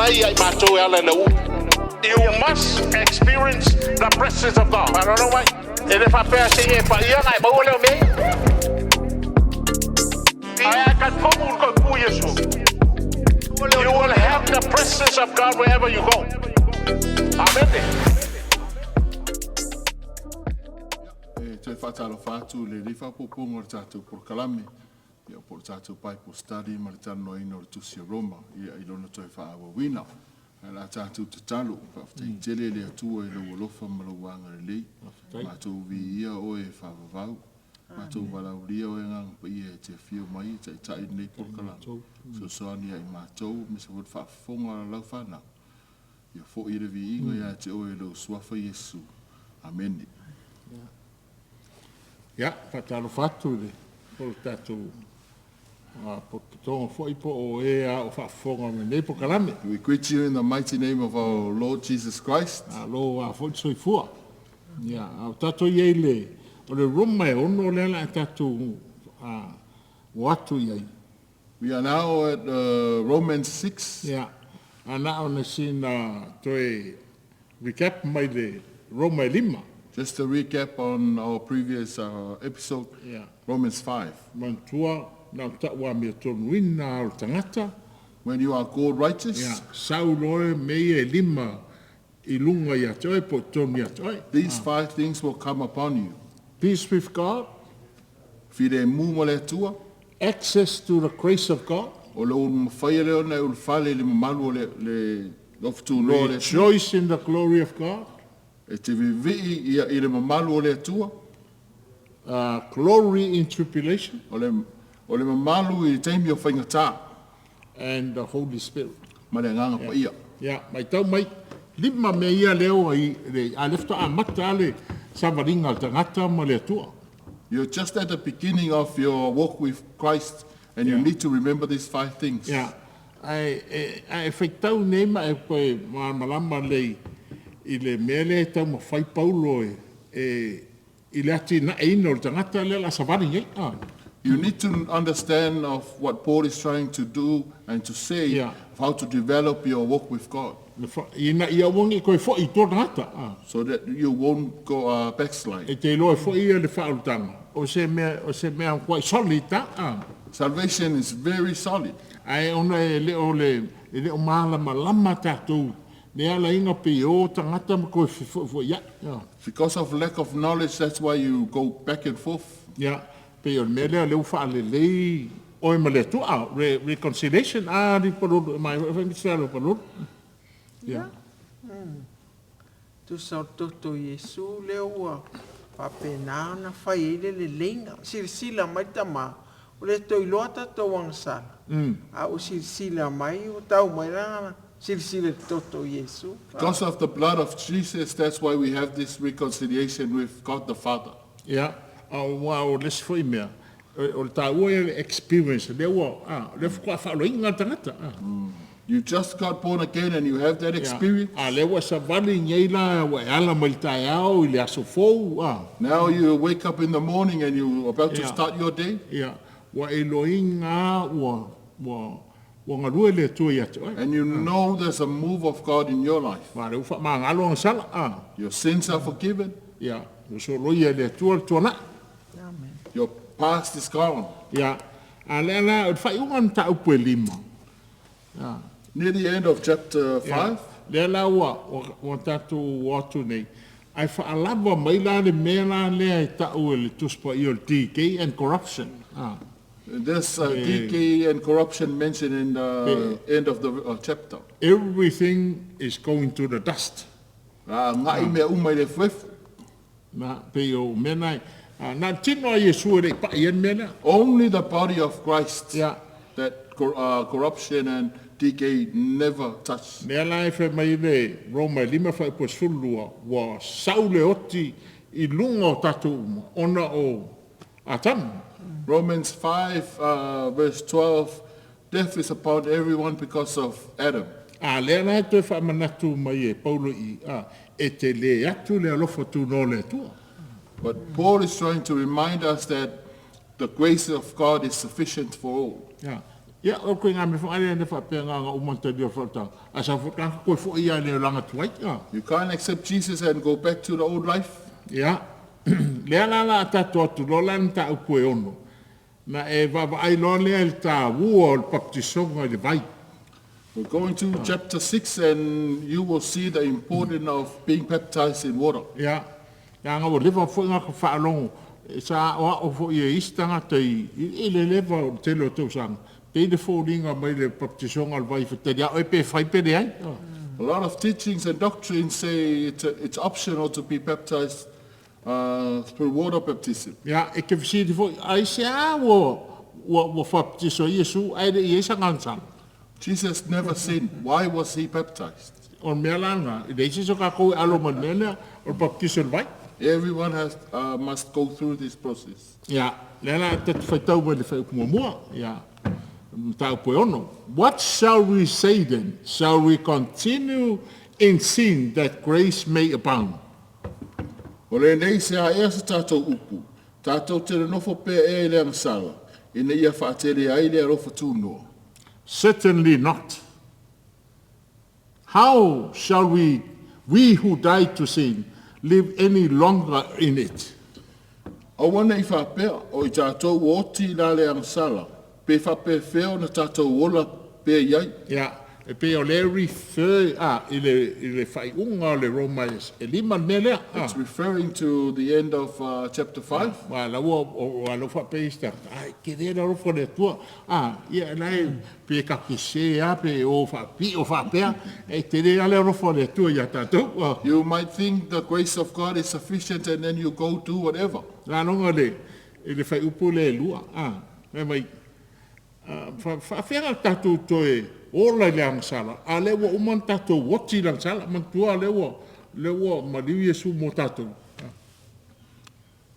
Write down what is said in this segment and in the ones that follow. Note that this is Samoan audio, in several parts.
mai ia i matou e ala i le uu. You must experience the presence of God. Faalolo mai. E le faapea se i e paia ona e maua lea o mea ia. Ae a e talitonu i le toe pu Iesu, you will have the presence of God wherever you go. Amene. E toe faatalofa atu i lenei faaopoopoga o le tatou polokalame, ia, po o le tatou Bible Study ma le talanoaina o le Tusi a Roma, ia, i lona toe faaauauina. Ae o le a tatou tatalo, faafetai tele i le Atua i lou alofa ma lou agalelei. Matou viia oe e faavavau. Matou valaaulia oe Agaga Paia e te afio mai e taitai lenei polokalame. Fesoasoani ia i matou aemaise foi le faafofoga a lau fanau. Ia foi le viiga ia te oe i lou Suafa Iesu. Amene. Ia, faatalofa atu i le o le tatou potopotoga foi po o e a o faafofoga mai nei polokalame. We greet you in the mighty name of our Lord Jesus Christ. Malo a foi le soifua. Ia, a o tatou i ai le, o le Roma e ono lea la tatou o atu i ai. We are now at Romans 6. Ia, a na ona sina toe recap mai le Roma e lima. Just to recap on our previous episode, Romans 5. Manatua, na o ta'u amiotonu-ina o le tagata. When you are called righteous. Ia, sau loa mea ia e lima i luga ia te oe po o totonu ia te oe. These five things will come upon you. Peace with God. Filemu ma le Atua. Access to the grace of God. O lou mafaia lea ona e ulufale i le mamalu o le le lofutunoa o le Atua. Rejoice in the glory of God. E te vivii ia i le mamalu o le Atua. Glory in tribulation. O le o le mamalu i le taimi o faigata. And the Holy Spirit. Ma le Agaga Paia. Ia, matau mai, lima mea ia lea ua i, le, a lea faatoa amata lava le savaliga a le tagata ma le Atua. You're just at the beginning of your walk with Christ and you need to remember these five things. Ia, ae, e, ae e faitau nei ma e koe malamalama lelei i le mea lea e taumafai Paulo e, e, i le atinaeina o le tagata lea o le a savali nei. A. You need to understand of what Paul is trying to do and to say of how to develop your walk with God. Ina ia aua ne i toe foi i tua le tagata. A. So that you won't go backslide. E te iloa ai foi ia le faaolataga, o se mea, o se mea matua solid a. A. Salvation is very solid. Ae ona e le o le, e le o malamalama tatou le alaiga pei o tagata ma toe fefoifoiai. A. Because of lack of knowledge that's why you go back and forth. Ia, pei o le mea lea o lea ua faalelei oe ma le Atua, a, re, reconciliation, a, li palulu, e mai foi fai le palulu. Ia. Tusa o le toto o Iesu lea ua faapena ona fai ai le leleiga. Silasila mai le tama, ua le toe iloa tatou agasala, a ua silasila mai, ua tau mai lana silasila i le toto o Iesu. Because of the blood of Jesus that's why we have this reconciliation with God the Father. Ia, aua o le isi foi mea, o le taua ia o le experience, lea ua, a, lea faatoa faaoloina le tagata, a. You just got born again and you have that experience. Ia, a lea ua e savali nei la, ua e ala mai le taeao i le aso fou, a. Now you wake up in the morning and you about to start your day. Ia, ua e iloaina lava ua, ua, ua galue le Atua ia te oe. And you know there's a move of God in your life. Aua o lea ua faamagalo ana sala, a. Your sins are forgiven. Ia, ua soloia e le Atua le tuanai. Your past is gone. Ia, a lea la, o le faaiuga o le mataupu e lima. Near the end of chapter 5. Lea la ua, ua tatou o atu nei, ae faalava mai la le mea la lea e tau e le Tusi Paia o le decay and corruption. There's decay and corruption mentioned in the end of the chapter. Everything is going to the dust. A agai mea uma i le efuefu. Na, pei o mea na, na o le tino a Iesu e le i pai ai le mea lea. Only the body of Christ that corruption and decay never touch. Mea la e fai mai le Roma e lima faaipu e 12, ua sau le oti i luga o tatou uma ona o Atamu. Romans 5 verse 12, Death is upon everyone because of Adam. A lea la e toe faamanatu mai e Paulo i i, e tele atu le alofa tunoa o le Atua. But Paul is trying to remind us that the grace of God is sufficient for all. Ia, Ia, o le ituaiga mea foi lea na faapea na ona uma ona talia o le faaolataga, ae sau foi le tagata toe foi lava i le olaga tuai. You can't accept Jesus and go back to the old life. Ia, lea la o le a tatou o atu loa la i le mataupu e 6, ona e vaavaai loa lea i le taua o le papatisoga i le vai. We're going to chapter 6 and you will see the importance of being baptized in water. Ia, leaga ua leva foi ona ta faalogo, sa aoao foi e isi tagata i i le leva o le tele o tausaga, pei le foliga mai le papatisoga o le vai e faitalia oe pe fai pe leai. A lot of teachings and doctrines say it's optional to be baptized through water baptism. Ia, e te fesili foi, aisea ua ua ua fapatiso ai Iesu ae le i i ai sana agasala? Jesus never sinned. Why was he baptized? O le mea la lena, e leai se isi o tatou e alo ma le mea lea, o le papatiso i le vai. Everyone has, must go through this process. Ia, lea la ta te faitau mai le fuaiupu muamua, ia, mataupu e ono. What shall we say then? Shall we continue in sin that grace may abound? O lenei se aea se tatou upu, tatou te nonofo pea ea i le agasala, ina ia faatele ai le alofa tunoa. Certainly not. How shall we, we who died to sin, live any longer in it? Aua ne i faapea, o i tatou ua oti la le agasala, pe faapefea ona tatou ola pea i ai. Ia, e pei o lea e refer a, i le, i le faaiuga o le Roma e lima le mea lea. It's referring to the end of chapter 5. Aua la ua, ua la ua faapea isi tagata, ai, tele le alofa o le Atua. A, ia, la e, pe ta te sē lava pe o faapio faapea, e tele lava le alofa o le Atua ia tatou. You might think the grace of God is sufficient and then you go do whatever. Laloga le, i le fuaiupu lea e lua, a, fai mai, faafefea tatou toe ola i le agasala, a o lea ua uma ona tatou oti i le agasala? Manatua o lea ua, lea ua maliu Iesu mo tatou.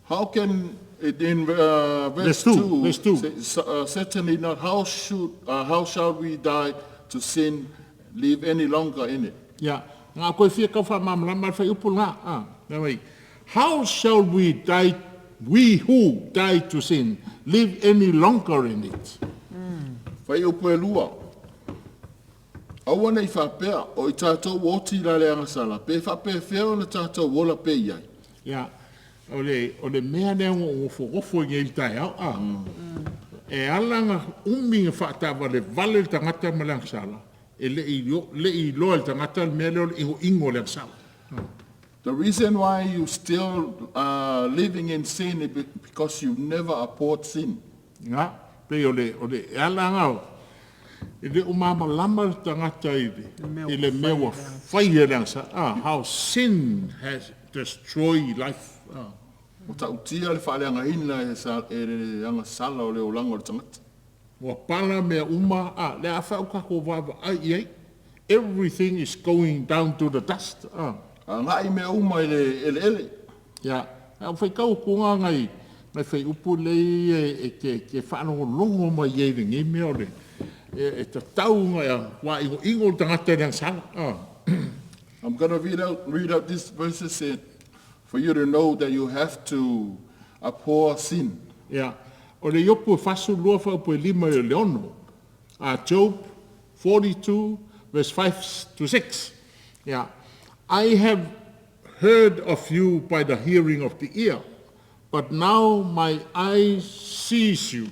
How can it in verse 2, verse 2. Say, certainly not, how should how shall we die to sin, live any longer in it? Ia, na koe fia tau faamalamalama le fuaiupu lena. Ah, fai mai, how shall we die, we who die to sin, live any longer in it? Fuaiupu e lua. Aua ne i faapea, o i tatou ua oti la le agasala, pe faapefea ona tatou ola pea i ai. Ia, o le, o le mea lea ua ou nofonofo ai nei i le taeao, a. E ala ona umi ona faataavalevale le tagata ma le agasala, e le i, le i iloa e le tagata le mea lea o le inoino o le agasala. The reason why you still living in sin is because you never abhorred sin. Ia, pei o le, o le, e ala ona, e le o malamalama le tagata i le, i le mea ua fai e le agasala, a, how sin has destroyed life. A. Ua ta'utia le faaleagaina e le agasala o le olaga o le tagata. Ua pala mea uma, a, le a fai o tatou vaavaai i ai, everything is going down to the dust, a. Agai mea uma i le eleele. Ia, a ua faitau atu lava nai, nai fuaiupu lea e te, te faalogologo mai ai i lenei mea o le, e tatau ona matua inoino le tagata i le agasala, a. I'm going to read out, read out these verses for you to know that you have to abhor sin. Ia, o le Iopu e 42 fuaiupu e lima i le ono, a Job 42 verse 5 to 6. Ia, I have heard of you by the hearing of the ear, but now my eye sees you.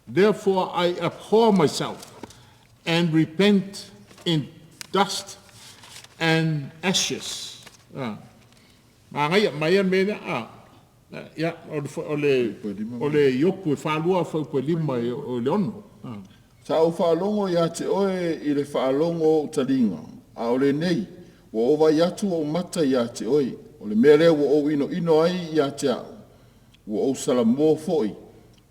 Therefore I abhor myself and repent in dust and ashes. Ah. Manaia, manaia le mea lea. Ah. Ia, o le, o le Iopu e 42 fuaiupu e lima i le ono. Ah. Sa ou faalogo iā te oe i le faalogo o ou taliga, a o lenei, ua ou vaai atu ou mata iā te oe, o le mea lea ua ou inoino ai iā te a'u, ua ou salamo foi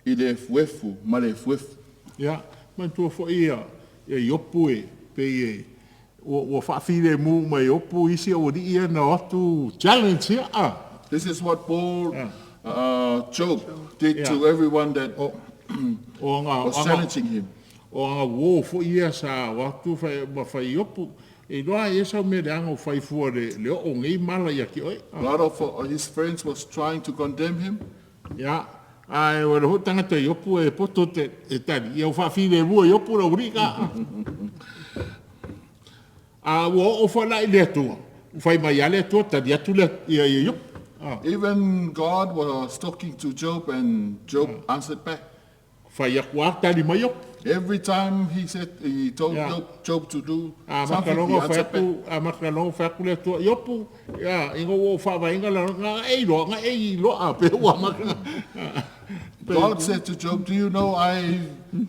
i le efuefu ma le efuefu. Ia, manatua foi ia Iopu e pei e ua faafilemu uma e Iopu isi aualii ia na o atu challenge ia, a. This is what Paul, Job did to everyone that was challenging him. O aga uō foi ia sa o atu ma fai Iopu, e iloa ai e sau mea leaga o fai fua le oo o nei mala ia te oe. A lot of his friends was trying to condemn him. Ia, Ae ua le foi tagata i Iopu e poto te e tali, ia ua faafilemu e Iopu le aualii la. A ua oo foi la i le Atua, ua fai mai lava le Atua, tali atu le, ia, ia Iopu. Even God was talking to Job and Job answered back. Fai atu lava tali mai Iopu. Every time he said, he told Job to do something, he Amata loa fai answered back. atu, amata loa fai atu le Atua, Iopu, ia, ina ua ou faavaeina le lalolagi, na e iloa, na e iloa pe ua amata. God said to Job, do you know I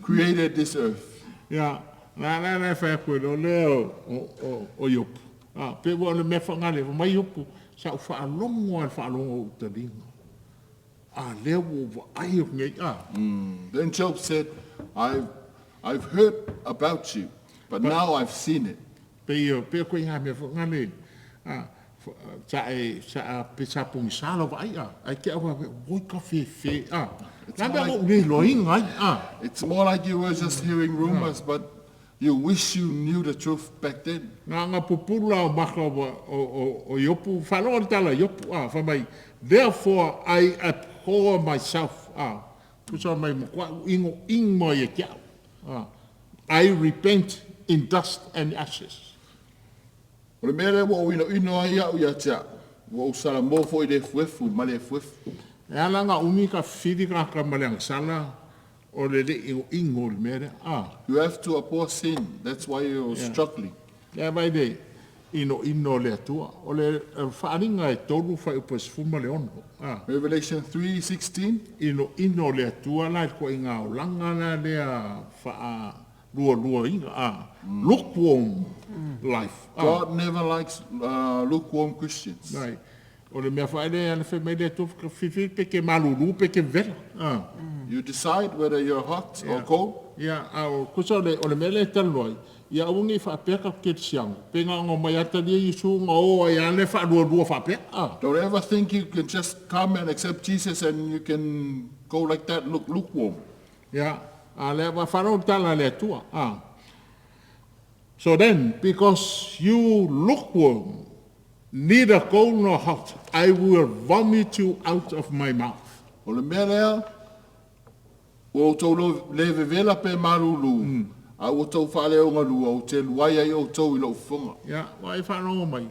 created this earth? Ia, la la la fai atu e loa lea o Iopu. Pe ua o le mea faagale, fai mai Iopu, sa ou faalogo lava i le faalogo o ou taliga. A lea ua ou vaai atu nei, a. Then Job said, I've heard about you, but now I've seen it. Pei o, pei o koe mea faagale, a, sa e, sa pe sa pogisa lau vaai, a, ai te au a, oi ka fefe, a. La mea ua ou le iloaina ai, a. It's more like you were just hearing rumors, but you wish you knew the truth back then. Na nga pupula o maka o Iopu, faalogo le tala Iopu, a, fai mai, therefore I abhor myself, a, pusa mai matua u ingo ingo ia te au, a, I repent in dust and ashes. O le mea lea ua ou inoino ai au ia te au, ua ou salamo foi le efuefu ma le efuefu. E ala nga umi ka fili ka ka ma le agasala o le le ingo ingo le mea lea, a. You have to abhor sin, that's why you're struggling. Lea vai le ino ino le Atua. O le faaaliga e 3 fuaiupu e 16, a. Revelation 3:16. Ino ino le Atua la i le toaiga olaga la lea faa lualuaina, a. Lukewarm life. A. God never likes lukewarm Christians. Right. O le mea faaele ala fai mai le Atua filifili pe ke malulu pe ke vela. A. You decide whether you're hot or cold. Ia, a o kusa o le mea lea e talanoa ai, ia aua nei faapea tatou kerisiano, pe na ona omai lava talia Iesu ona o ai lava lea faalualua faapea. A. Don't ever think you can just come and accept Jesus and you can go like that, look lukewarm. Ia, a lea wa faalogo le tala a le Atua. A. So then, because you lukewarm, neither cold nor hot, I will vomit you out of my mouth. O le mea lea, ua outou le vevela pe malulu, a ua outou faaleogalua, ou te luai ai outou i lou fofoga. Ia, ua e faalogo mai,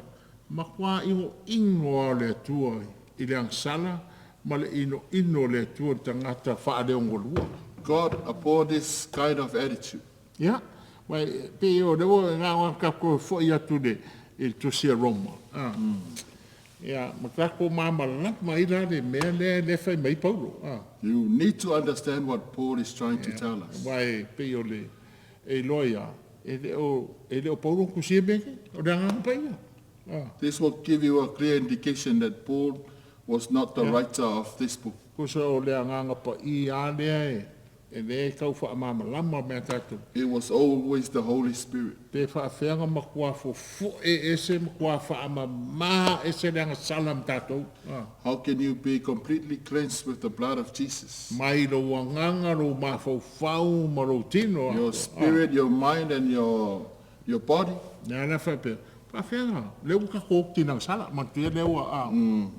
matua inoino lava o le Atua i le agasala ma le inoino o le Atua i le tagata faaleogalua. God abhor this kind of attitude. Ia, mai pe o le ua ngā ngā tatou foi atu le i le tusi a Roma. Ia, ma tatou malamalama ai la le mea lea le fai mai Paulo. You need to understand what Paul is trying to tell us. Vai pe o le e iloa ia, e le o Paulo tusi e mea nei, o le Agaga Paia. This will give you a clear indication that Paul was not the writer of this book. Kusa o le Agaga Paia lea e le tau faamalamalama mea tatou. It was always the Holy Spirit. Pe faafeaga matua fofoe ese matua faamama ese le agasala ma tatou. How can you be completely cleansed with the blood of Jesus? Mai lou agaga, lou mafaufau ma lou tino. Your spirit, your mind and your body. Le ala faapea, faafeaga, lea ua tatou oti i le agasala, manatua lea ua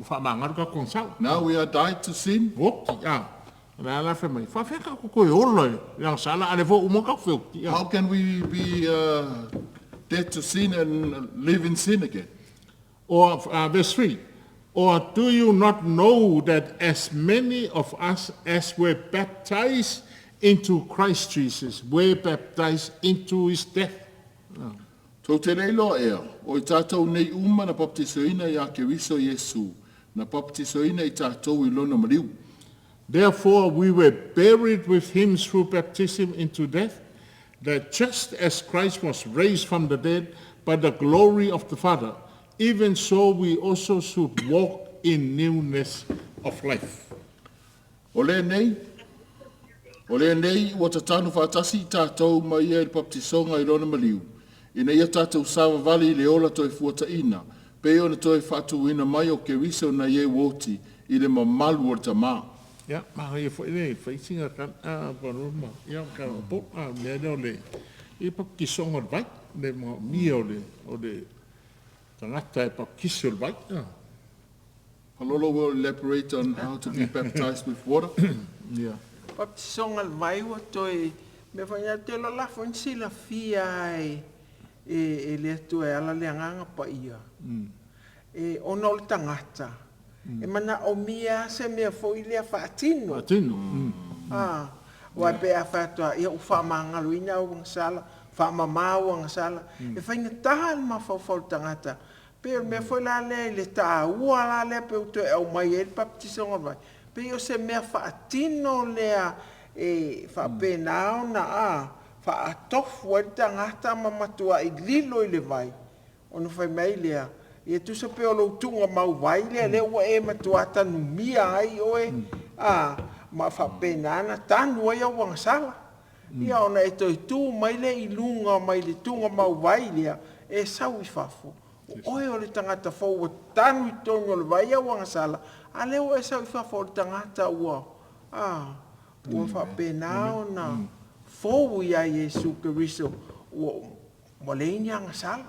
faamagalo tatou agasala. Now we are died to sin. Oti, a. Le ala fai mai, faafeaga tatou toe ola i le agasala, a le foi uma tatou feoti. How can we be dead to sin and live in sin again? Or verse 3, or do you not know that as many of us as were baptized into Christ Jesus were baptized into his death? Tou te le iloa ea, o i tātou nei uma na baptisoina ia Keriso Iesu, na baptisoina i tātou i lona maliu. Therefore we were buried with him through baptism into death, that just as Christ was raised from the dead by the glory of the Father, even so we also should walk in newness of life. O le nei ua tatanu whaatasi i tātou mai ia i le baptisonga i lona maliu, ina ia tātou savavali i le ola toe fuataina, pe ona toe whaatuina mai o Keriso na ie uoti i le mamalu o le tamā. Ia, maria foi le whaitinga ka a paroma. Ia, ka po a mea lea o le i baptisonga o le vai, le mo mia o le tagata e baptiso o le vai. Palolo will elaborate on how to be baptized with water. Ia. Papatisoga le vai ua toe mea foi na te lalafo ni silafia ai e le Atua e ala le Agaga Paia. E ona o le tagata e manaomia se mea foi lea faatino. Faatino. Ah, aua pe a fai atu lava, ia ua faamagaloina au agasala, faamama au agasala. E faigata le mafaufau o le tagata. Pei o le mea foi la lea i le taua la lea pe ua toe aumai ai le papatisoga o le vai, pei o se mea faatino lea e faapena ona faatofu ai le tagata ma matuai lilo i le vai, ona fai mai lea, ia tusa pe o lou tuugamau vai lea lea ua e matua tanumia ai oe, ma faapena na tanu ai au agasala. Ia ona e toe tu mai lea i luga mai le tuugamau vai lea, e sau i fafo. O oe o le tagata fou ua tanu i totonu o le vai au agasala, a lea ua e sau i fafo o le tagata ua ua faapena ona fou ia Iesu Keriso, ua leai ni agasala.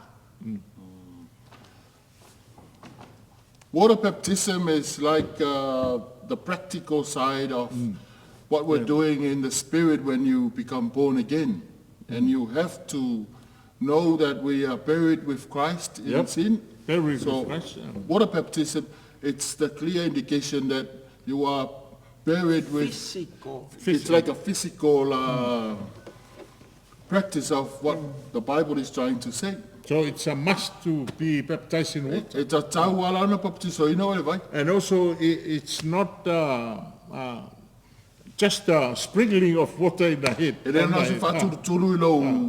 Water baptism is like the practical side of what we're doing in the spirit when you become born again. And you have to know that we are buried with Christ in sin. Buried So, with Christ, yeah. Water baptism, it's the clear indication that you are buried with. Physical. It's like a physical practice of what the Bible is trying to say. So it's a must to be baptized in water. E tatau ala ona papatisoina o le vai. And also it's not just a sprinkling of water in the head. E le On the na se head. faatulutulu i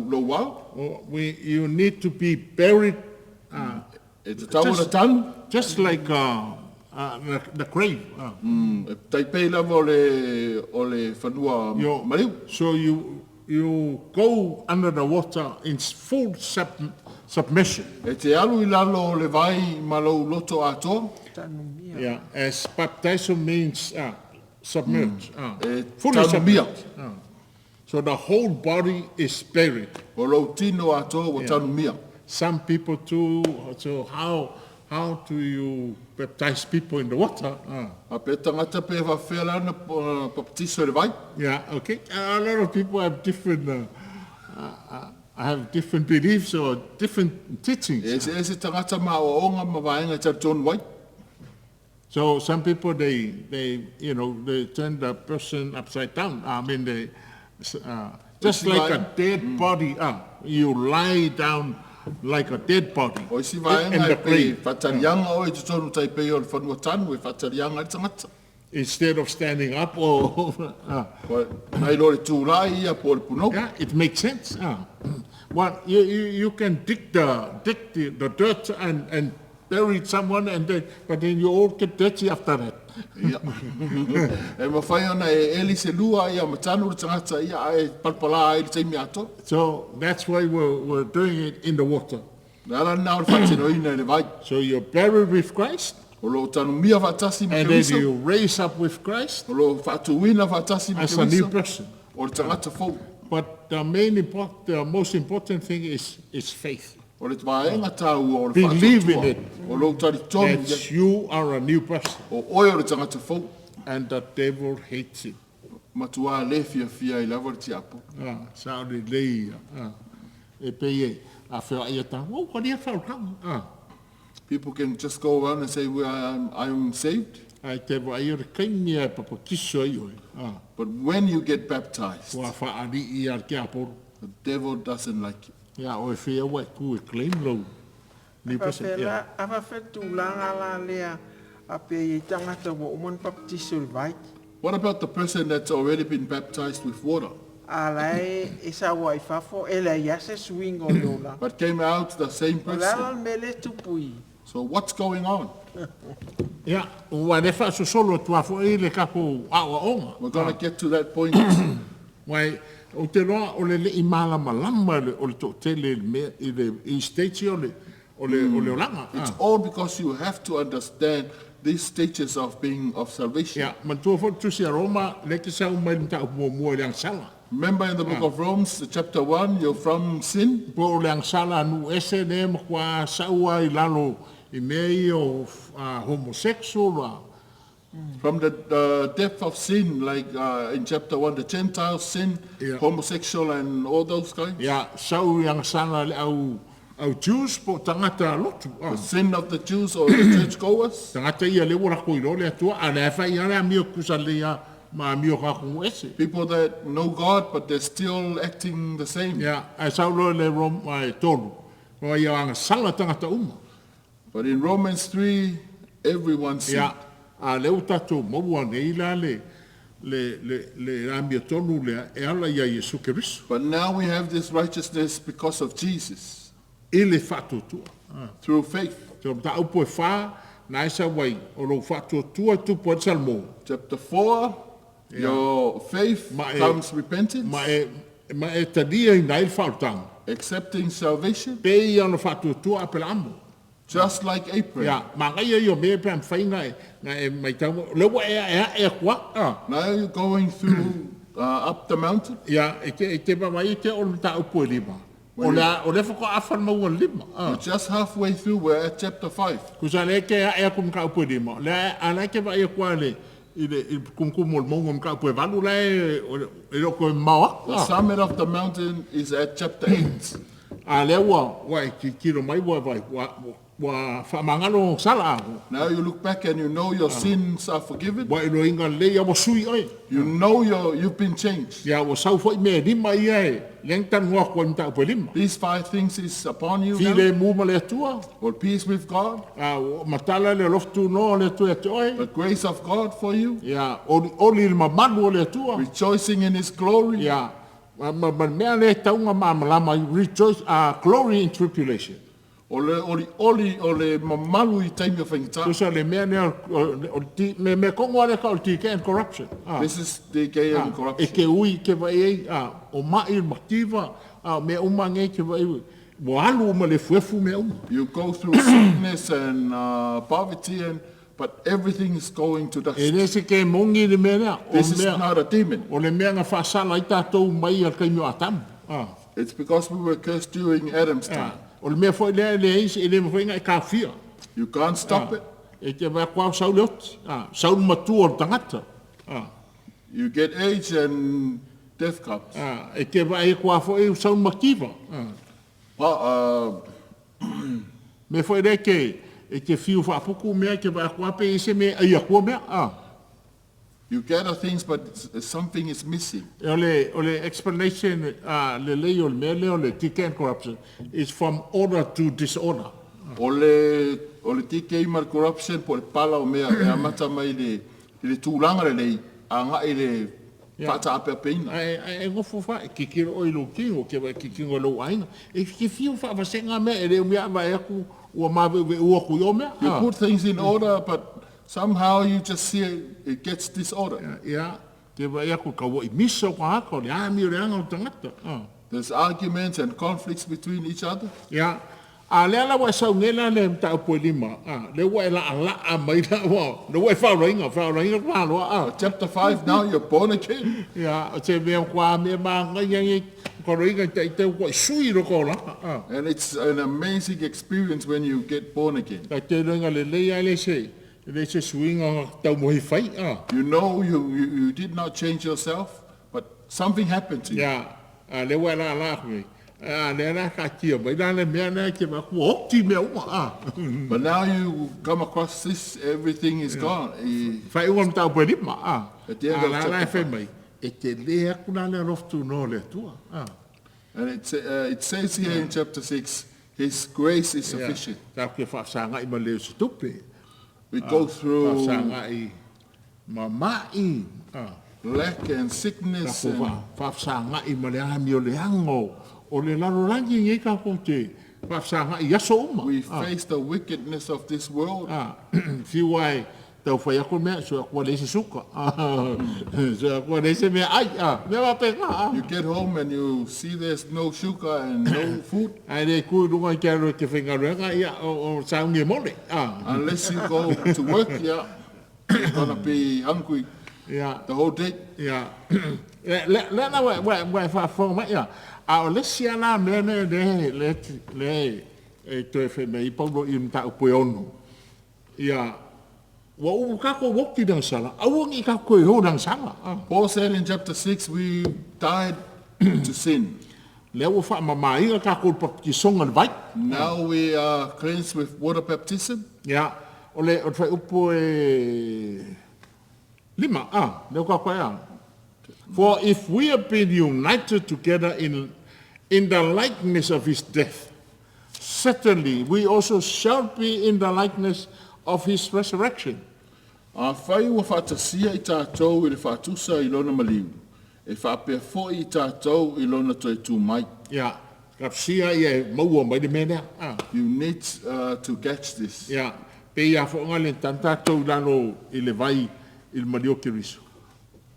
lou ao. Oh, you need to be buried E tatau ona tanu. just like the grave. E taipei lava o le fanua maliu. So you go under the water in full submission. E te alu i lalo o le vai ma lou loto atoa. Tanumia. Yeah, as baptism means submerged. E Fully tanumia. submerged. So the whole body is buried. O lou tino atoa ua tanumia. Some people too, so how do you baptize people in the water? A pe tangata pe whawhea lana papatiso i le vai. Yeah, okay. A lot of people have different, have different beliefs or different teachings. E se e se tangata ma o onga ma vaenga i tari wai. So some people, they you know, they turn the person upside down. I mean, they just like a dead body. You lie down like a dead body O isi in vaenga the e pe grave. whatarianga o e totonu taipei o le whanua tanu e whatarianga i tangata. Instead of standing up or Ko nai lo le tūlai ia po le punou. Yeah, it makes sense. Well, you can dig the dirt and bury someone, and then, but then you all get dirty after that. Ia. E mawhai ona e eli se lua ia matanu le tangata ia ai palpala ai le taimi ato. So that's why we're doing it in the water. Le ala nā o le whatinoina i le vai. So you're buried with Christ, O lo tanu mia whatasi ma and then Keriso. you raise up with Christ O lo whaatuina whatasi ma as a new Keriso. person. O le tangata fou. But the main import, the most important thing is faith. O le vaenga tāua o le Believe in whaatuatua. it. O lo tari tonu That ia. you are a new person. O oe o le tangata fou. And the devil hates it. Matua le fia fia i lava le tiapo. Sa o le lei. E pe e, a whia ia tā, oh, what do you feel? People can just go around and say, well, I'm saved. Ai te wa ia re kaimia e papatiso ai oe. But when you get baptized, Ua whaari i ar ke aporo. the devil doesn't like it. Ia, oe whia wa ku e claim lo. New person, yeah. Awa whea tūlanga la lea a pe i tangata wa umon papatiso le vai. What about the person that's already been baptized with water? A la e sa wa i fafo, e la ia se swing o lola. But came out the same O la person. mele tupui. So what's going on? Ia, ua le wha solo tua fo i le kapo awa onga. We're going to get to that point. Wai, o te roa o le i malama lama le, o le tō tele i le, i stage o le, o le, o le olanga. It's all because you have to understand these stages of being of salvation. Ia, mantua fo tusi a Roma, le te sau mai mta mua mua i le angsala. Remember in the book of Romans, chapter 1, you're from sin. Po o le angsala anu ese ne makwa saua i lalo i mea i o homosexual. From the depth of sin, like in chapter 1, the Gentile sin, homosexual and all those kinds. Ia, sau i agasala le au, au Jews po o tagata lotu. The sin of the Jews or the churchgoers. Tagata ia lea ua latou iloa le Atua, a o lea e fai lava le amio tutusa lelei lava ma amio a atunuu ese. People that know God but they're still acting the same. Ia, ae sau loa i le Roma e 3, ua ia agasala tagata uma. But in Romans 3, everyone sinned. Ia, a lea ua tatou maua nei la le, le, le, le amiotonu lea e ala iā Iesu Keriso. But now we have this righteousness because of Jesus. I le faatuatua. Through faith. So mataupu e fa, na e sau ai, o lou faatuatua e tupu ai le Salmo. Chapter 4, your faith Ma e, comes repentance. ma e, ma e taliaina ai le faaolataga. Accepting salvation. Pei ona faatuatua Apelaamu. Just like Abraham. Ia, manaia ia o mea pe a mafai na e, na e matau, o lea ua e aeae atu lava. Ah. Now you're going through up the mountain. Ia, e te, e te vaavaai e te o le mataupu e lima. O le a, o lea faatoa afa le maua le lima. Ah. We're just halfway through, we're at chapter 5. Tusa lea e te ae atu i le mataupu e lima, o lea, a o la e te vaai atu lava i le, i le, i le tumutumu o le mauga o le mataupu e valu la e, e le o toe mamao atu. The summit of the mountain is at chapter 8. A lea ua, ua e tilotilo mai ua vaai, ua, ua faamagalo sala a. Now you look back and you know your sins are forgiven. Ua iloiga lelei ua sui oe. You know your, you've been changed. Ia ua sau foi mea e lima ia e lea na talanoa atu ai i mataupu e lima. These five things is upon you now. Filemu ma le Atua. Or peace with God. A ua matala le alofa tunoa o le Atua ia te oe. The grace of God for you. Ia olioli i le mamalu o le Atua. Rejoicing in His glory. Ia ma, ma, ma le mea lea e tatau ona malamalama ai, rejoice, glory in tribulation. O le olioli o le mamalu i taimi o faigata. Tusa le mea lea o le ti, me mea tonu lava lea e tau o le decay and corruption. This is decay and corruption. E ke ui ke vaai ai, a, o ma'i le mativa, a, o mea uma nei ke vaai, ua alu uma i le efuefu mea uma. You go through sickness and poverty and but everything is going to dust. E le se ke moni le mea lea. This is not a demon. O le mea na faasala ai tatou mai a le taimi o Atamu. It's because we were cursed during Adam's time. O le mea foi lea e leai se, e le mafai ona e taofia. You can't stop it. E te vaai atu lava sau le oti, sau le matua o le tagata. You get age and death comes. E te vaai atu lava foi sau le mativa. Mea foi lea e e te fiu faaputu mea e te vaai atu lava pe i ai se mea e ai atua mea. You gather things but something is missing. O le, o le explanation lelei o le mea lea o le decay and corruption is from order to disorder. O le, o le decay ma le corruption po o le pala o mea e amata mai i le, i le tulaga lelei agai i le faataapeapeina. Ae, ae e nofo fa, e kikilo oe i lou tino, ke e kikino i lou aiga. E te fiu faavasega mea e le umi lava vaai atu ua mave'uve'u atu i o mea. You put things in order but somehow you just see it gets disorder. Ia, te vaai atu ka ua i misa o tagata, o le amio leaga o tagata. There's arguments and conflicts between each other. Ia, a lea la ua e sau nei la le mataupu e lima, a, lea ua e la'ala'a mai la, ua, lea ua e faaolaina, faaolaina le tamaloa, a. Chapter 5, now you're born again. Ia, o se mea matua mea manaia nei, koloina i taitau ua i sui loko olaga, a. And it's an amazing experience when you get born again. Tai te iloiga lelei lava e le se, e le se suiga tau mohi fai, a. You know you, you, you did not change yourself, but something happened to you. Ia, a lea ua e la'ala'a atu nei, a lea la taatia mai la le mea lea e te vaai atu ua oti mea uma, a. But now you come across this, everything is gone. I Faaiuga o le mataupu e lima, a. At the end A of la la e chapter fai 5. mai, e tele atu la le alofa tunoa o le Atua, a. And it, it says here in chapter 6, His grace is Ia, sufficient. tatou te faafesagai ma le o se tupe. We go through Faafesagai ma ma'i, a. lack and sickness Tatou and faafesagai ma le amioleaga o le lalolagi nei tatou te faafesagai i aso uma. We face the wickedness of this world. A, fiu lava e tau fai atu le mea, sue atu ua leai se suka, sue atu ua leai se meaai, a, mea faapena, a. You get home and you see there's no sugar and no food. Ae le tu i luga i te alo i te faigaluega, ia, o sauni e mole, a. Unless you go to work, yeah, you're gonna be hungry the whole day. Ia, lea la ua e faafofoga mai, ia, a o le isi lava la mea lea lea lea e toe fai mai ai Paulo i le mataupu e 6, ia. Ua uma tatou oti i le agasala, aua ne i tatou toe o i le agasala. Paul said in chapter 6, we died to sin. Lea ua faamamaina tatou i le papatisoga i le vai. Now we are cleansed with water baptism. Ia, o le fuaiupu e 5, lea ua tatou ai a. For if we have been united together in the likeness of his death, certainly we also shall be in the likeness of his resurrection. Afai ua faatasia i tatou i le faatusa i lona maliu, e faapea foi i tatou i lona toe tu mai. Ia, talosia ia e maua mai le mea lea. You need to catch this. Ia, pei lava foi ona lenitani tatou i lalo i le vai i le maliu o Keriso.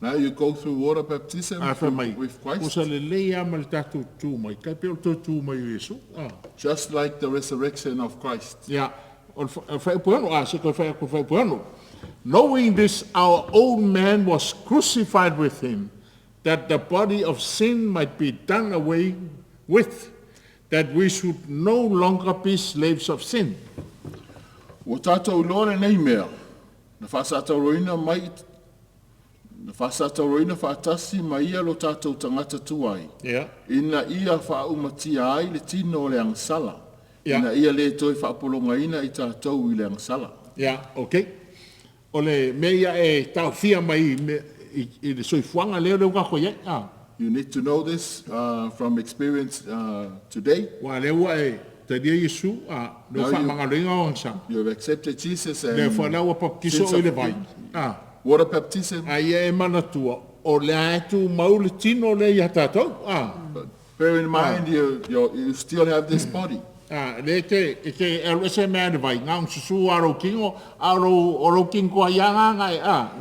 Now you go through water baptism Ae fai mai, with Christ, ua lelei lava ma le tatou tu mai, tai pei o le toe tu mai o Iesu. Just like the resurrection of Christ. Ia, o le fuaiupu e 6, a, se i toe fai atu i le fuaiupu e 6. Knowing this, our old man was crucified with him, that the body of sin might be done away with, that we should no longer be slaves of sin. Ua tatou iloa lenei mea, na faasatauroina mai na faasatauroina faatasi ma ia lo tatou tagata tuai, ina ia faaumatia ai le tino o le agasala, ina ia le toe faapologaina i tatou i le agasala. Ia, okay. O le mea ia e taofia mai i le soifuaga lea ua tatou i ai. You need to know this from experience today. Aua lea ua e talia Iesu, lea ua faamagaloina ou agasala. You have accepted Jesus and Lea foi la ua papatiso oe i le vai. Water baptism. A ia e manatua, o lea e tumau le tino lea ia tatou. But bear in mind, you still have this body. Lea e te alu ese mea i le vai, na ona susu lava o lou tino, a o lou tino toa ia na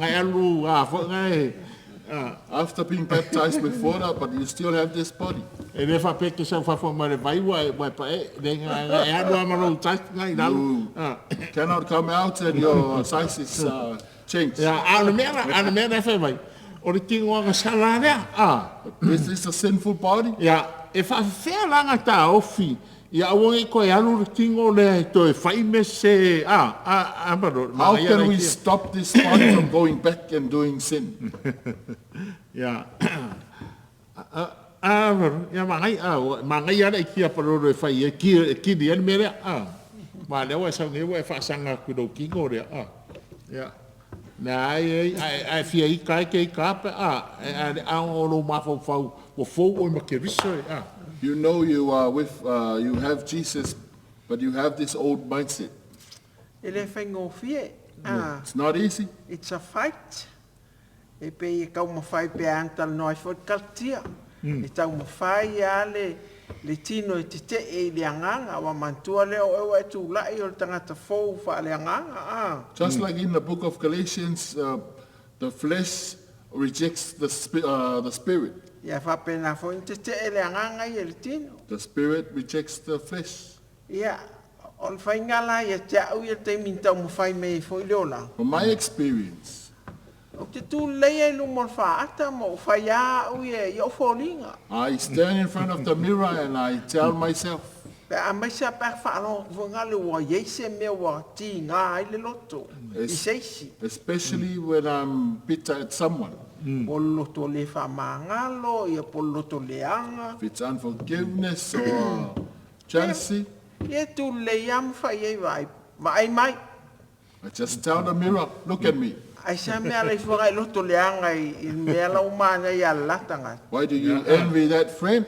e alu foi na e... After being baptized with water, but you still have this body. E le faapea e te sau fafo mai le vai ua e pae, le na e alu lava ma lou size na i lalo. You cannot come out and your size is changed. Ia, a o le mea la, a o le mea la e fai mai, o le tino agasala lea. This is a sinful body. Ia, e faafefea la ona taofi ia aua ne i toe alu le tino lea e toe fai mea sese a malo. How can we stop this body from going back and doing sin? Ia, a malo, ia magai, magai lava le aikia palolo e fai ai, e kili ai le mea lea. Ma lea ua e sau nei ua e faasaga atu i lou tino lea. Ia, leai, a e fia ita ai te ita lava pe a, ae ona o lou mafaufau ua fou oe ma Keriso. You know you are with, you have Jesus, but you have this old mindset. E le faigofie. It's not easy. It's a fight. E pei e taumafai pe a ana talanoa ai foi le Kalatia. E taumafai lava le tino e tetee i le agaga, ua manatua lea o oe ua e tulai o le tagata fou faaleagaga. Just like in the book of Galatians, the flesh rejects the spirit. Ia faapena foi ona tetee le agaga ia i le tino. The spirit rejects the flesh. Ia, o le faiga la ia te au ia le taimi na taumafai mai ai foi le olaga. From my experience, Ou te tu lelei ai i luma o le faata ma ou fai lava au ia i ou foliga. I stand in front of the mirror and I tell myself, Pe a aemaise lava pe a faalogo atu foi ngale ua i ai se mea ua tiga ai le loto i se isi. Especially when I'm bitter at someone. Po o le loto le faamagalo, ia po o le loto leaga. If it's unforgiveness or jealousy, Ia e tu lelei lava ma fai ai vaai, vaai mai. I just tell the mirror, look at me. Ai se mea la ifoga i loto leaga i le mea la ua manaia ia le la tagata. Why do you envy that friend?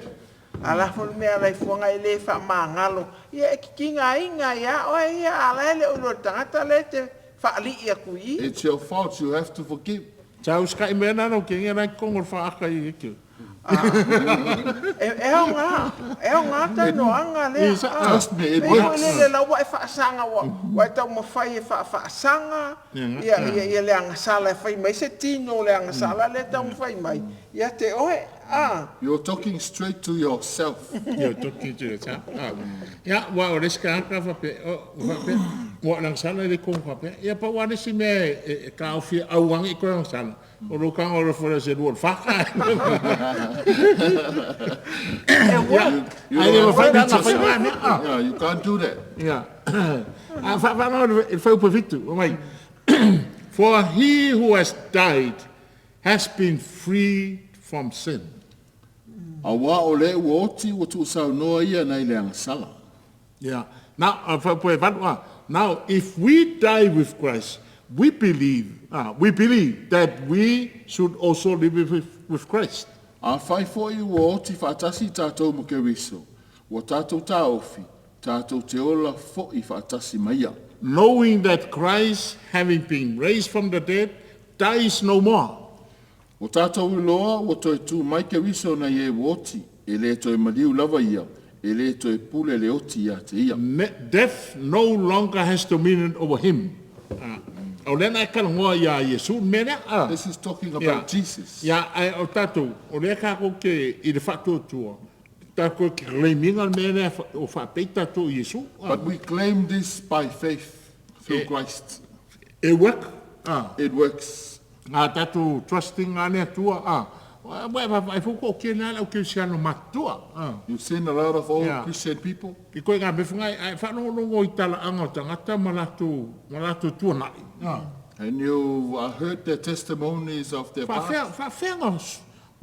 A la foi le mea la ifoga e le faamagalo. Ia e kikiga iā oe ia, a la e le o iloa i le tagata lea e te faalii atu i i. It's your fault, you have to forgive. Sa usikai mai ana lau kenge la i totonu o le faata i Ekeo. E aoga, e aoga talanoaga lea. Trust me, it Pei foi works. lele la ua e faasaga ua e taumafai e faafaasaga ia le agasala e fai mai se tino o le agasala lea e taumafai mai ia te oe. You're talking straight to yourself. You're talking to yourself. Ia, aua o le isi tagata faapea, faapea, ua o le agasala e le kohu faapea. Ia, pau lava le isi mea e taofia aua ne i toe agasala, o lou tago alofa lea o se lua o le faka. E work. Ae le mafai la ona fai na mea. Yeah, you can't do that. Ia. A faavanoa i le fuaiupu e 7, fai mai. For he who has died has been freed from sin. Auā o le ua oti ua tuusaunoa ia nai le agasala. Yeah. Now, now, if we die with Christ, we believe that we should also live with Christ. Afai foi ua oti faatasi tatou ma Keriso, ua tatou taofi, tatou te ola foi faatasi ma ia. Knowing that Christ, having been raised from the dead, dies no more. Ua tatou iloa ua toe tu mai Keriso nai e ua oti, e le toe maliu lava ia, e le toe pule le oti ia te ia. Death no longer has dominion over him. O lea na e talanoa ia Iesu mea lea. This is talking about Jesus. Ia, ae o tatou, o lea tatou te i le faatuatua, tatou te claim-ina le mea lea o faapei tatou i Iesu. But we claim this by faith through Christ. E work. It works. A tatou trusting a le Atua. Ua e vaavaai foi ko ke la au kerisiano matutua. You've seen a lot of old Christian people. I koe ngā mefunga, ai whaalongolongo i tala anga o tangata ma latou tuanai. And you heard their testimonies of their past. Faafea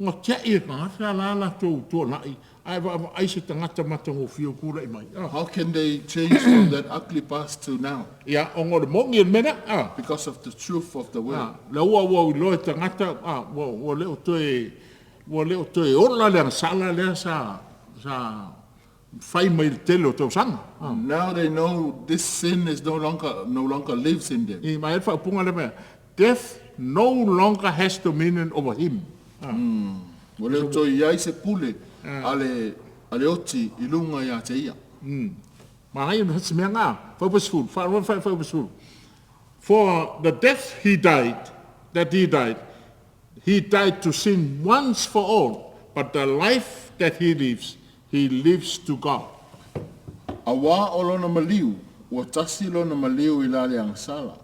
nga tia i tangata la latou tuanai, ai va ai se tangata matagofie o kula i mai. How can they change from that ugly past to now? Ia, o ngore mongi e mena. Because of the truth of the word. La ua ua iloa e tagata, ua le o toe ola le agasala lea sa fai mai le tele o tausaga. Now they know this sin is no longer lives in them. I mai le faaupuga le mea, death no longer has dominion over him. Ua le o toe i ai se pule a le oti i luga ia te ia. Ma ai no se mea ngā, 40, 40. For the death he died, that he died, he died to sin once for all, but the life that he lives to God. Auā o lona maliu, ua tasi lona maliu i la le agasala.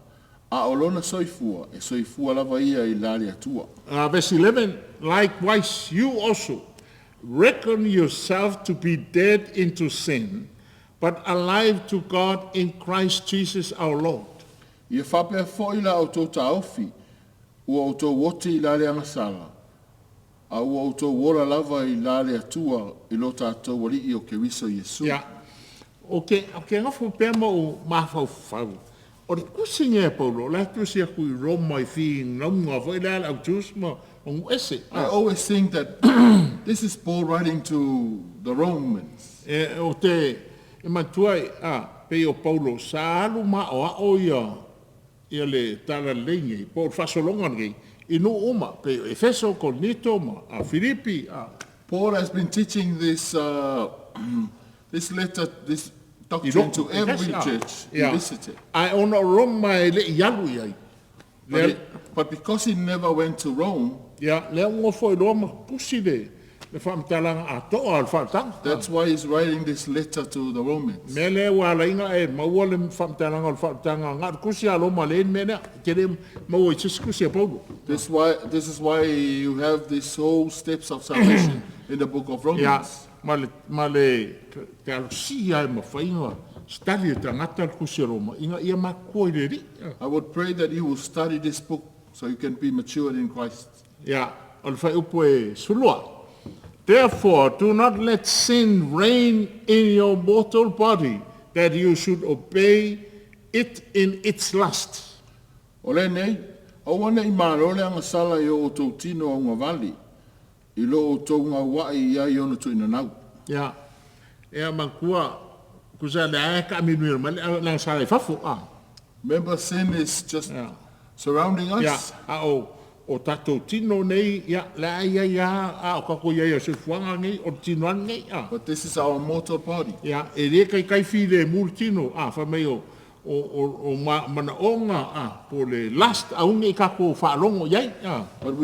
A o lona soifua, e soifua lava ia i la le Atua. Verse 11, likewise you also reckon yourself to be dead into sin, but alive to God in Christ Jesus our Lord. Ia faapea foi la outou taofi, ua outou oti i la le agasala, a ua outou ola lava i la le Atua i lo tatou Alii o Keriso Iesu. Ia. O ke ngafo pea ma o mafaufau. O le tusi nghe Paulo, la tusi aku i Roma i fi ngaunga foi la au tus ma o ngu ese. I always think that this is Paul writing to the Romans. E, o te e matua i, pe o Paulo, sa alu ma o a o ia, ia le tala lei po o le faasologa nei, i nuu uma, pe o Efeso, Korinito ma a Filipi, Paul has been teaching this letter, this doctrine to every church he visited. Ae ona o Roma e le i alu i ai. But because he never went to Rome, Ia, lea ua foi loa ma tusi le faamatalaga atoa o le faaletaga. That's why he's writing this letter to the Romans. Mea lea ua alaiga e maua le faamatalaga o le faaletaga ga le tusi a Roma le mea lea. Ke le maua i sisi tusi a Paulo. This is why you have these whole steps of salvation in the book of Romans. Ma le te alosia e mafaiga study e tagata le tusi a Roma ina ia matua i le Alii. I would pray that you will study this book so you can be matured in Christ. Ia, o le fuaiupu e 12. Therefore, do not let sin reign in your mortal body, that you should obey it in its lust. O lenei, aua nei malo le agasala i o outou tino augavali, i lo outou gauai i ai ona tuinanau. Ia, ea makua, kusa le ae ka minui mai le agasala i fafo. Remember, sin is just surrounding us. Ia, a o tatou tino nei, ia, le ai ai a, o kako ia ia soifuaga nei, o le tino ane nei. But this is our mortal body. Ia, e le kai kai fi le mul tino, fa mai o ma, manaoga, po le lust aune i kako whaalongo iai. But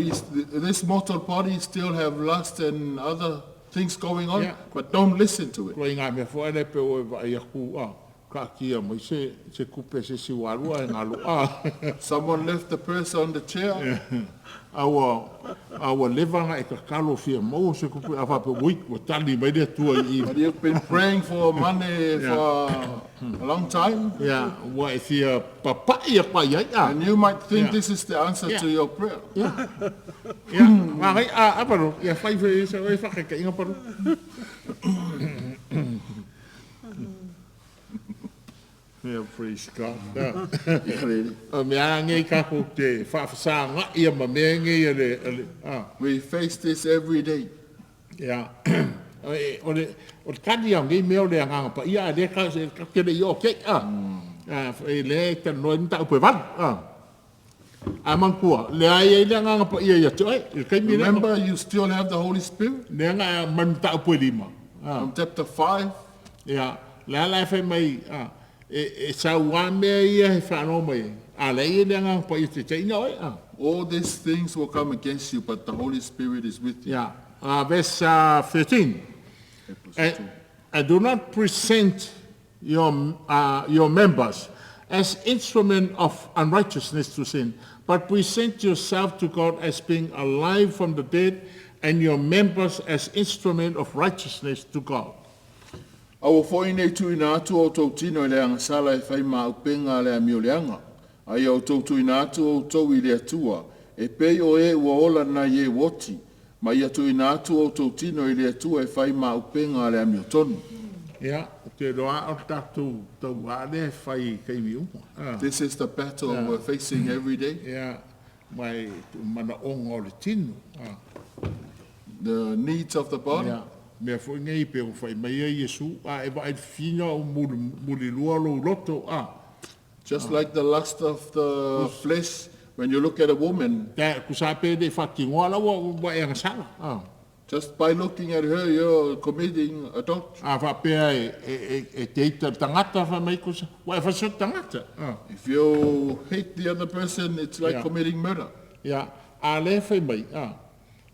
this mortal body still have lust and other things going on, but don't listen to it. Kua i ngā mea foe le pe o e vai aku, Taatia mai se, se tupe se isi ua alu ae galo a. Someone left the purse on the chair. A ua, a ua leva ona e tatalo fia maua se tupe a faapea, ui, ua tali mai le Atua i i. But you've been praying for money for a long time. Ia, ua e fia papai atu ai ai a. And you might think Yeah. this is the answer to your prayer. Ia, ia, magai a, a paro, ia fai fai sa e whakataiga paro. Yeah, praise God. Yeah. Ia le. O mea ngei kākou te whaafasanga ia ma mea ngei a le, a le, a. We face this every day. Ia. O e- o le, o le kani au ngei mea o le anganga pa ia, a le ka, se ka te le i o kei, a. A, e le talanoa ni tau pe valu, a. A manatua, le ai ai le anganga pa ia ia te oe, i le taimi lea. Remember, you still have the Holy Spirit Le anga manu tau pe lima. A. from chapter 5. Ia, le ala e fai mai, a, e, e sau mea ia he whaanoa mai ai. A le ia le anganga pa ia te te ina oe, a. All these things will come against you, but the Holy Spirit is with you. Ia, verse 13. And do not present your members as instrument of unrighteousness to sin, but present yourself to God as being alive from the dead, and your members as instrument of righteousness to God. Aua foi nei tuuina atu o outou tino i le agasala e fai ma auupega a le amioleaga. A ia outou tuuina atu outou i le Atua, e pei o e ua ola nai e ua oti, ma ia tuuina atu outou tino i le Atua e fai ma auupega a le amiotonu. Ia, ou te iloa o le tatou tauā lea e fai i taimi uma. Ah. This is the battle we're facing every day. Ia, mai manaoga o le tino. Ah. The needs of the body. Ia, mea foi nei pe o fai mai ai Iesu, a e vaai fina o muli, mulilua lou loto, a. Just like the lust of the flesh, when you look at a woman, Ta kusa pe le whakingoa la ua ua e agasala. Ah. just by looking at her, you're committing adultery. A whapea e, e, e, e te ita tangata wha mai kusa, ua e whaso tangata. Ah. If you hate the other person, it's like committing murder. Ia, a le whai mai, a.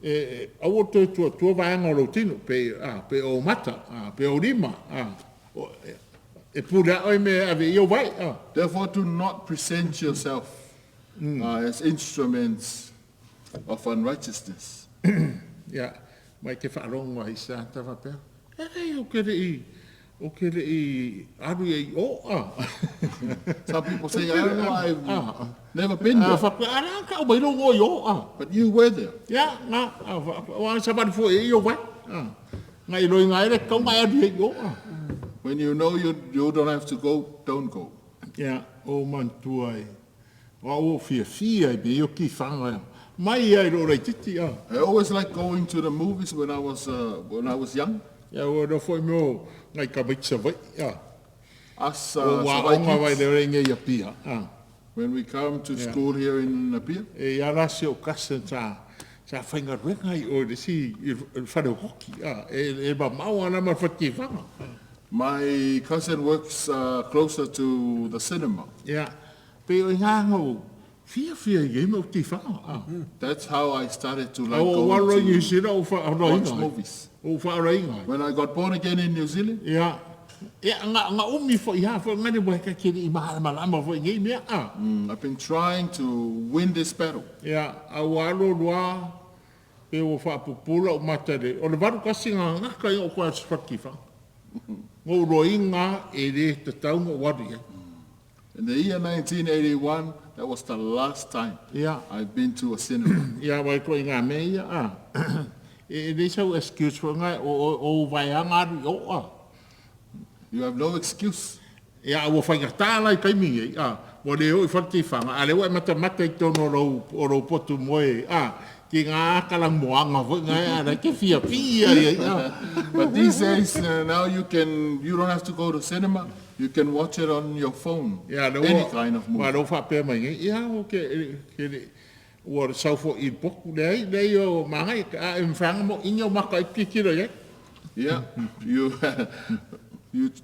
E, e, aua toe tua tua vaega o lou tino, pe, a, pe o mata, a, pe o lima, a. O, e, e pule a oe me ave i o vai, a. Therefore, do not present yourself as instruments of unrighteousness. Ia, mai te whaarongo ai sa ta whapea. E rei o kere i, o kere i aru i o, a. Some people say, I don't know, I've never been A there. whapea, ara ka o mai rongo i o, a. But you were there. Ia, ngā, a, wa sa wari fo e i o vai, a. Ngai roi ngai re kau ngai aru i o, a. When you know you don't have to go, don't go. Ia, o mantua e. Wa o fia fia e be o ki whanga. Mai ai ro rei titi, a. I always liked going to the movies when I was young. Ia, o no foi meo ngai ka mai sa vai, a. Us O wa Savaii onga vai kids, le rei ngai a pia, a. when we come to school here in Apia, E ia la se o kasa sa sa whainga ruenga i o le si i le whare hoki, a. E, e ma mau ana ma whati whanga. My cousin works closer to the cinema. Ia, pe o ngā ngau, fia fia i e mau te whanga, a. That's how I started to like O waro i going to sira o wha watch movies. O wha When I got born again in New Zealand, Ia, ia ngā, ngā umi fo i ha fo ngani wai ka kiri i mahala malama fo i ngei mea, a. I've been trying to win this battle. Ia, a waro rua, pe o whaapupula o matare. O le varu kasi ngā ngaka i o kwa whati whanga. Ngō roinga e re te taunga waru ia. In the year 1981, that was the last time I've been to a cinema. Ia wai ko i ngā mea ia, a. E, e le sau excuse fo ngai o, o, o vai anga aru i o, a. You have no excuse. Ia, ua whaingatā lai kaimi ei, a. Wa le o i whati whanga, a le ua e mata mata i tono o rau, o rau potu moe, a. Ki ngā akalang moanga fo ngai, a, lai ke fia fia ia, a. But these days, now you don't have to go to cinema. You can watch it on your phone. Ia, le Any ua, kind of ua movie. rau whapea mai ngai, ia, o ke, ke le, ua sau fo i poku, le ai, le ai o mangai, a, e mwhanga mo inga o maka i kikiro ia. Yeah,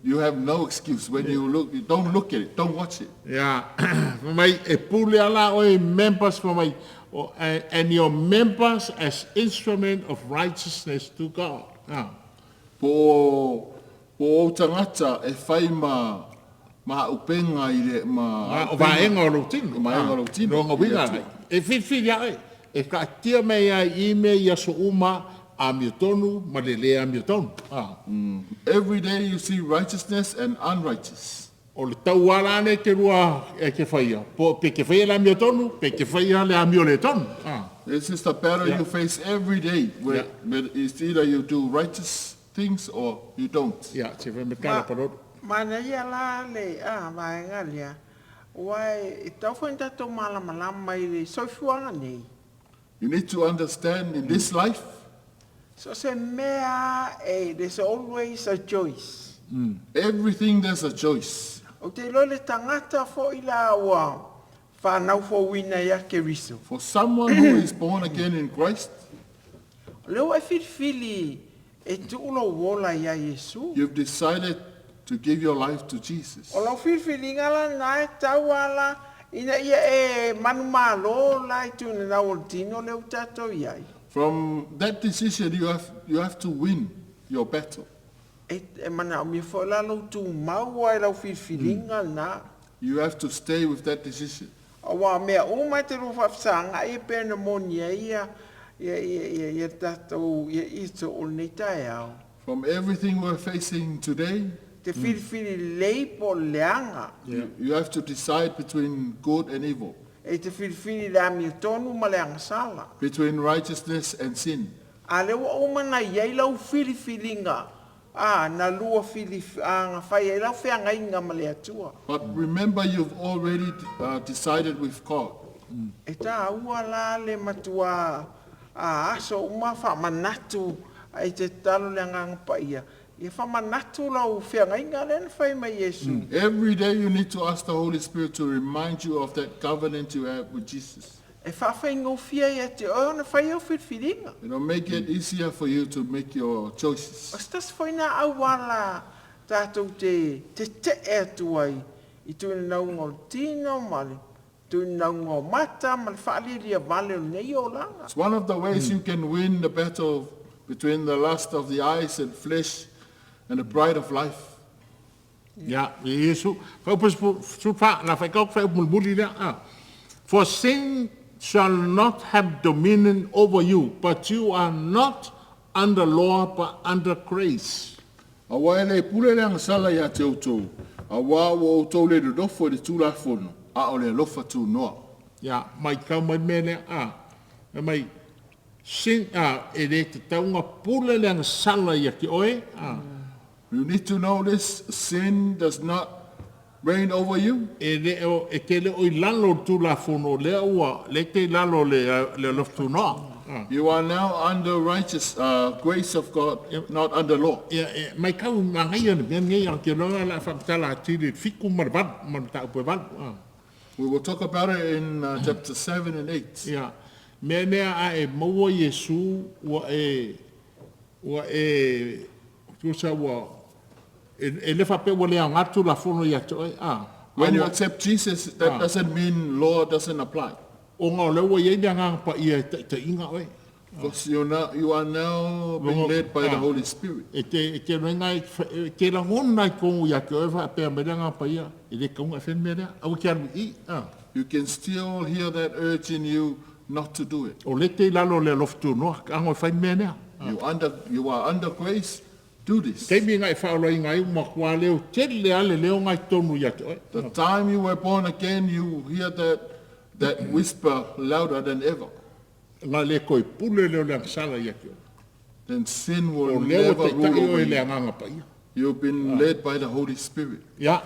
you have no excuse when you look. You don't look at it. Don't watch it. Ia, mai e pule ala oe members for mai, o, and your members as instrument of righteousness to God. Ah. Po po o tangata e whai ma Ma auupega i le ma O vaega o lou tino. O vaega o lou tino. Lona uiga la, e filifili lava oe, e taatia mai lava i i mea i aso uma, amiotonu ma le le amiotonu. Every day you see righteousness and unrighteous. O le taua la lea e te lua e te faia, po pe te faia le amiotonu, pe te faia le amio le tonu. This is the battle you face every day. Where, where it's either you do righteous things or you don't. Ia, se fai me tala paroro. Manaia la le a vaega lea, aua e tatau foi ona tatou malamalama i le soifuaga nei. You need to understand in this life, So se mea e, there's always a choice. Everything there's a choice. Ou te iloa le tagata foi la ua fanau fouina ia Keriso. For someone who is born again in Christ, O lea ua e filifili e tuu lou ola ia Iesu. You've decided to give your life to Jesus. O lau filifiliga lena e tau ala ina ia e manumalo la i tunanau o le tino lea ua tatou i ai. From that decision, you have to win your battle. E manaomia foi la lou tumau ai lau filifiliga lena. You have to stay with that decision. Aua mea uma e te lua faafesagai e pei ona moni ai ia ia ia ia ia tatou ia Iso o lenei taeao. From everything we're facing today, Te filifili lelei po o le leaga. you have to decide between good and evil, E te filifili le amiotonu ma le agasala. Between righteousness and sin. A lea ua uma ona i ai lau filifiliga, a, na lua fili, a, na fai ai lau feagaiga ma le Atua. But remember, you've already decided with God. E taua la le matua a aso uma faamanatu ai te tatalo le Agaga Paia, ia faamanatu lau feagaiga lea na fai mai Iesu. Every day you need to ask the Holy Spirit to remind you of that covenant you have with Jesus. E faafaigofie ia te oe ona fai au filifiliga. Make it easier for you to make your choices. O se tasi foi na auala tatou te tetee atu ai i tuinauga o le tino ma le tuinauga o mata ma le faalialia vale o lenei olaga. It's one of the ways you can win the battle between the lust of the eyes and flesh and the pride of life. Ia, Iesu, fa su fa, la fai kau fai mulimuli lea. Ah. For sin shall not have dominion over you, but you are not under law, but under grace. Aua e le pule le agasala ia te outou, auā ua outou le nonofo i le tulafono, a o le alofa tunoa. Ia, mai kau mai mea lea, a, e mai, sin, a, e le tatau ona pule le agasala ia te oe, a. You need to know this, sin does not reign over you. E le o, e te le o i lalo o le tulafono lea ua, le te i lalo le alofa tunoa. A. You are now under righteous grace of God, not under law. Ia, e, mai kau magaia le mea nei a te loa la whakatala atili le 7 ma le 8, ma le mataupu e 8. A. We will talk about it in chapter 7 and 8. Ia, mea nea a e maua Iesu ua e, tusa ua, e le faapea ua le aoga tulafono ia te oe, a. When you accept Jesus, that doesn't mean law doesn't apply. Ona o lea ua i ai le Agaga Paia e taitaiga oe. Because you are now being led by the Holy Spirit. E te roenga e te lagona i tonu ia te oe faapea mai le Agaga Paia, e le taunga e whene mea lea, aua ke alu i, a. You can still hear that urge in you not to do it. O le te i lalo le alofa tunoa, ango e whai mea nea. You are under grace, do this. Taimi nga e whaola i ngai uma kua leo, tele ale leo ngai tonu ia te oe. The time you were born again, you hear that whisper louder than ever. Nga le koe pule leo le agasala ia te oe. Then sin will O leo never te rule tai over oe le you. Agaga Paia. You've been led by the Holy Spirit. Ia,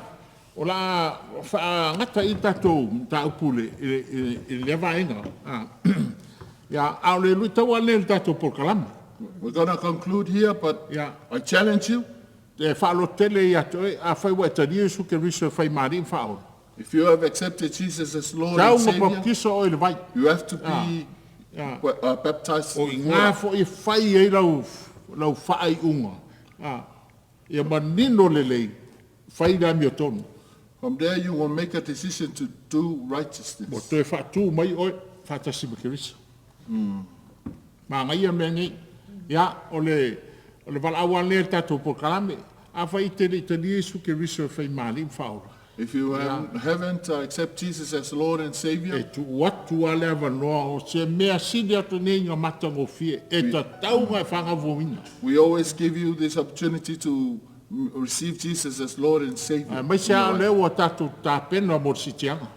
o la whaangata i tātou tāupu le, i le vaenga. Ah. Ia, a o le lui tau ale le tātou polokalame. We're going to conclude here, but I challenge you. E whaalotele i atu e, a whai wa e taria Iesu Keriso e whai maari whaola. If you have accepted Jesus as Lord Tau and nga Savior, baptiso o i le vai. You have to be baptized. O i ngā fo i whai ei lau whaai unga. Ah. Ia manino le lei, whai rā mio tonu. From there, you will make a decision to do Mo righteousness. toe whaatū mai oe, whaatasi ma Keriso. Ma ngai mea nei. Ia, o le valaau lea le tātou polokalame. A whai te le talia Iesu Keriso e whai maari whaola. If you haven't accept Jesus as Lord and E Savior, tuu atu lava le avanoa o se mea sili atu nei na matagofie e tatau ona e faagauvoina. we always give you this opportunity to receive Jesus as Lord and Savior. Aemaise in your lava o life. lea ua tatou tapena mo le sitiaga.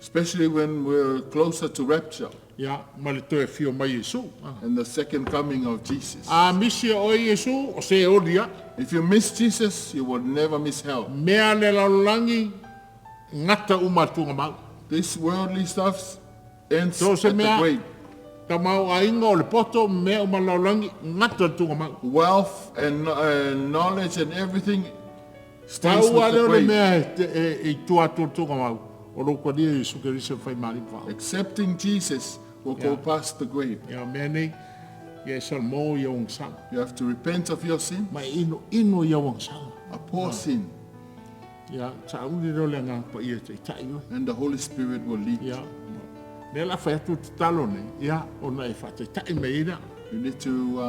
Especially when we're closer to rapture Ia, ma le toe afio mai Iesu. and the second coming of Jesus. A misi e oe Iesu, o se oli a. If you miss Jesus, you will never miss hell. Mea le lalolagi, gata uma i le tugamau. This worldly stuff ends So se at the mea, grave. tamaoaiga o le poto, mea uma le lalolagi, gata i le tugamau. Wealth and knowledge and everything stays Pau with lea the o le grave. mea e i tua atu o le tugamau, o lou kolia Iesu Keriso e faimalimu faaola. Accepting Jesus will go Yeah. past the grave. Ia, o mea nei, ia e salamo i au agasala. You have to repent of your sin, Ma e inoino i au agasala. abhor sin, Ia, sauli lea o le Agaga Paia e taitai oe. and the Holy Spirit will lead Ia, you. lea o le a fai atu le tatalo nei, ia, ona e faataitai mai ai lea. You need to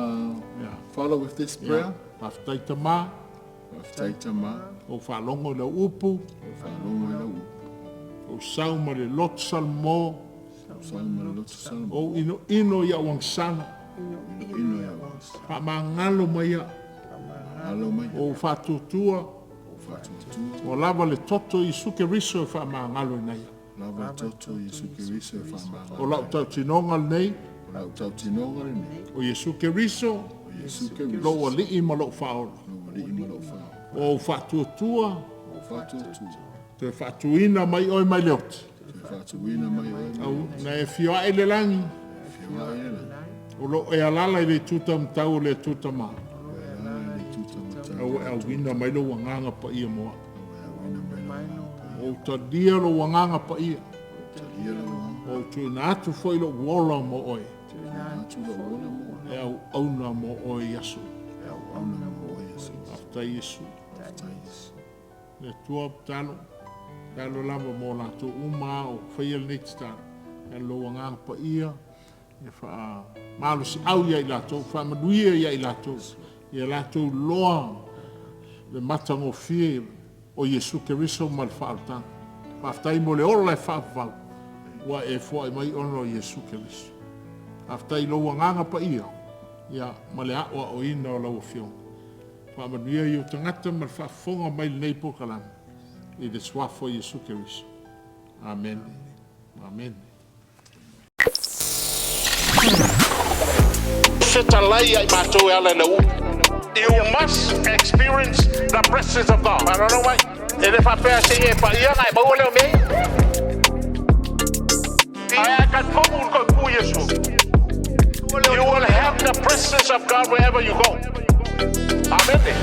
Ia. follow with this Ia, prayer. faafetai tamā, Faafetai tama, ou faalogo i lau upu, o faalogo i lau upu, ou sau ma le loto salamo, o sau ma le loto salamo, ou inoino i au agasala, inoino i au agasala, faamagalo mai au, faamagalo mai au, ou faatuatua, o faatuatua, ua lava le toto o Iesu Keriso e faamagalo ina ia. lava le toto o Iesu Keriso e faamagalo O lau tautinoga lenei, O lau tautinoga lenei, o Iesu Keriso, o Iesu Keriso, lou Alii ma lou Faaola. lou Alii ma lou Faaola, O ou faatuatua, o faatuatua, toe faatuina mai oe mai le oti. toe faatuina mai oe mai Au, na e afio ae i le lagi, afio ae le lagi, o loo e alaala i le itu taumatau o le Atua Tamā. o e alaala i le itu taumatau, Au e auina mai lou agaga paia mo au. au e auina mai lou agaga paia, O ou talia lou agaga paia. o talia lou agaga, O ou tuuina atu foi lou ola mo oe. tuuina atu lou ola mo oe, E auauna mo oe i aso. e auauna mo oe i aso. Faafetai Iesu. Faafetai Iesu. Le Atua tatalo, tatalo lava mo latou uma o faia lenei tatalo. Ia lou agaga paia, ia faamalosiau ia i latou, faamanuia ia i latou, ia latou loa le matagofie o Iesu Keriso ma le faaolataga. Faafetai mo le ola e faavavau, ua e foai mai ona o Iesu Keriso. Faafetai i lou agaga paia, ia, ma le aoaoina o lau Afioga. Faamanuia i ou tagata ma le faafofoga mai i lenei polokalame, i le Suafa o Iesu Keriso. Amene. Amene. Fetalai ia i matou e ala i le upu. You must experience the presence of God. I don't know why. E le faapea se i e paia ona e maua lea o mea ia. Ae a talitonu i le toe Iesu. You will have the presence of God wherever you go. Amene.